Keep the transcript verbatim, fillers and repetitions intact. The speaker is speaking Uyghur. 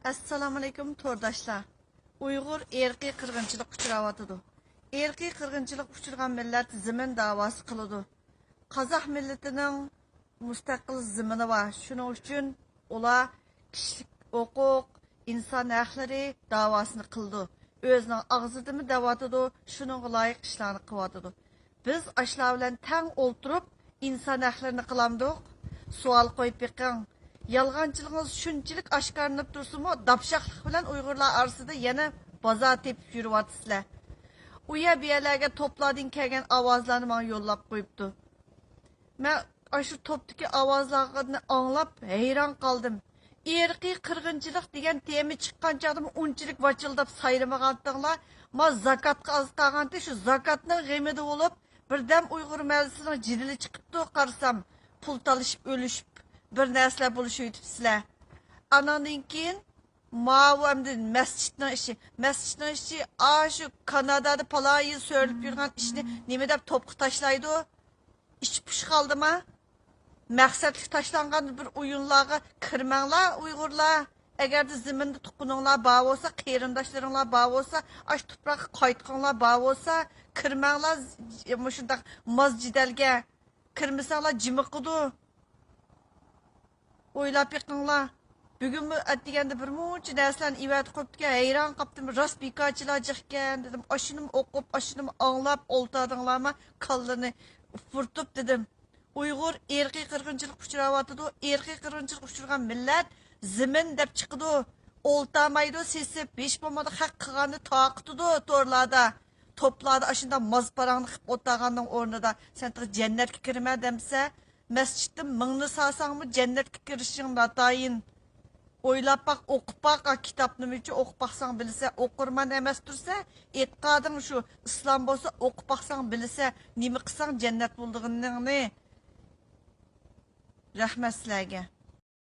ئەسسالامۇئەلەيكۇم تورداشلار. ئۇيغۇر ئىرقىي قىرغىنچىلىققا ئۇچراۋاتىدۇ. ئىرقىي قىرغىنچىلىققا ئۇچرىغان مىللەت زېمىن داۋاسى قىلىدۇ. قازاق مىللىتىنىڭ مۇستەقىل زېمىنى بار. شۇنىڭ ئۈچۈن ئۇلار كىشىلىك ھوقۇق، ئىنسان ھەقلىرى داۋاسىنى قىلىدۇ. ئۆزىنىڭ ئاغزىدىمۇ دەۋاتىدۇ، شۇنىڭغا لايىق ئىشلارنى قىلىۋاتىدۇ. بىز ئاشۇلار بىلەن تەڭ ئولتۇرۇپ ئىنسان ھەقلىرىنى قىلامدۇق؟ سوئال قويۇپ بېقىڭ. يالغانچىلىقىڭىز شۇنچىلىك ئاشكارىلىنىپ تۇرسىمۇ، داپشاقلىق بىلەن ئۇيغۇرلار ئارىسىدا يەنە بازار تېپىپ يۈرۈۋاتىسىلەر. ئۇ يەر بۇ يەرلەرگە توپلاردىن كەلگەن ئاۋازلارنى ماڭا يوللاپ قويۇپتۇ. مەن ئاشۇ توپتىكى ئاۋازلارنى ئاڭلاپ ھەيران قالدىم. ئىرقىي قىرغىنچىلىق دېگەن تېما چىققان چاغدىمۇ ئۇنچىلىك ۋاچىلداپ سايرىمىغانتىڭلار. ما زاكاتقا ئاز قالغانتى، شۇ زاكاتنىڭ غېمىدە بولۇپ، بىردەم ئۇيغۇر مەھەللىسىنىڭ جېدىلى چىقىپتۇ، قارىسام، پۇل تالىشىپ ئۆلۈشۈپ، بىر نەرسىلەر بولۇشۇۋېتىپسىلەر. ئاناندىن كېيىن ماۋۇ ئەمدى مەسچىتنىڭ ئىشى. مەسچىتنىڭ ئىشى، ئاشۇ كانادادا پالايىن سۆرىلىپ يۈرگەن ئىشنى نېمە دەپ توپقا تاشلايدۇ؟ ئىچى پۇش قالدىما؟ مەقسەتلىك تاشلانغان بىر ئويۇنلارغا كىرمەڭلار، ئۇيغۇرلار. ئەگەردە زېمىندا تۇغقىنىڭلار بار بولسا، قېرىنداشلىرىڭلار بار بولسا، ئاشۇ تۇپراققا قايتقىنىڭلار بار بولسا، كىرمەڭلار مۇشۇنداق ماز جېدەلگە. كىرمىسەڭلار جىمىقىدۇ. ئويلاپ بېقىڭلار. بۈگۈنمۇ ئەتىگەندە بىر مۇنچە نەرسىلەرنى ئىۋەتە قويۇپتىكەن، ھەيران قاپتىم، راست بىكارچىلار جىقكەن دېدىم. ئاشۇنىمۇ ئوقۇپ، ئاشۇنىمۇ ئاڭلاپ ئولتۇردۇڭلارمۇ، كاللىنى ئۇپۇرتۇپ دېدىم. ئۇيغۇر ئىرقىي قىرغىنچىلىققا ئۇچراۋاتىدۇ. ئىرقىي قىرغىنچىلىققا ئۇچرىغان مىللەت زېمىن دەپ چىقىدۇ. ئولتۇرمايدۇ سېسىپ، ھېچ بولمىغاندا خەق قىلغاننى تارقىتىدۇ تورلاردا. توپلاردا ئاشۇنداق ماز پاراڭنى قىلىپ ئولتۇرغاننىڭ ئورنىدا سەن تېخى جەننەتكە كىرىمەن دەمسە، مەسچىتتە مىڭنى سالساڭمۇ جەننەتكە كىرىشىڭ ناتايىن. ئويلاپ باق، ئوقۇپ باق، ئا، كىتابنىمۇچە ئوقۇپ باقساڭ بىلىسە، ئوقۇرمەن ئەمەس تۇرسا، ئېتىقادىڭ شۇ ئىسلام بولسا، ئوقۇپ باقساڭ بىلىسە، نېمە قىلساڭ جەننەت بولىدىغىنىڭنى. رەھمەت سىلەرگە.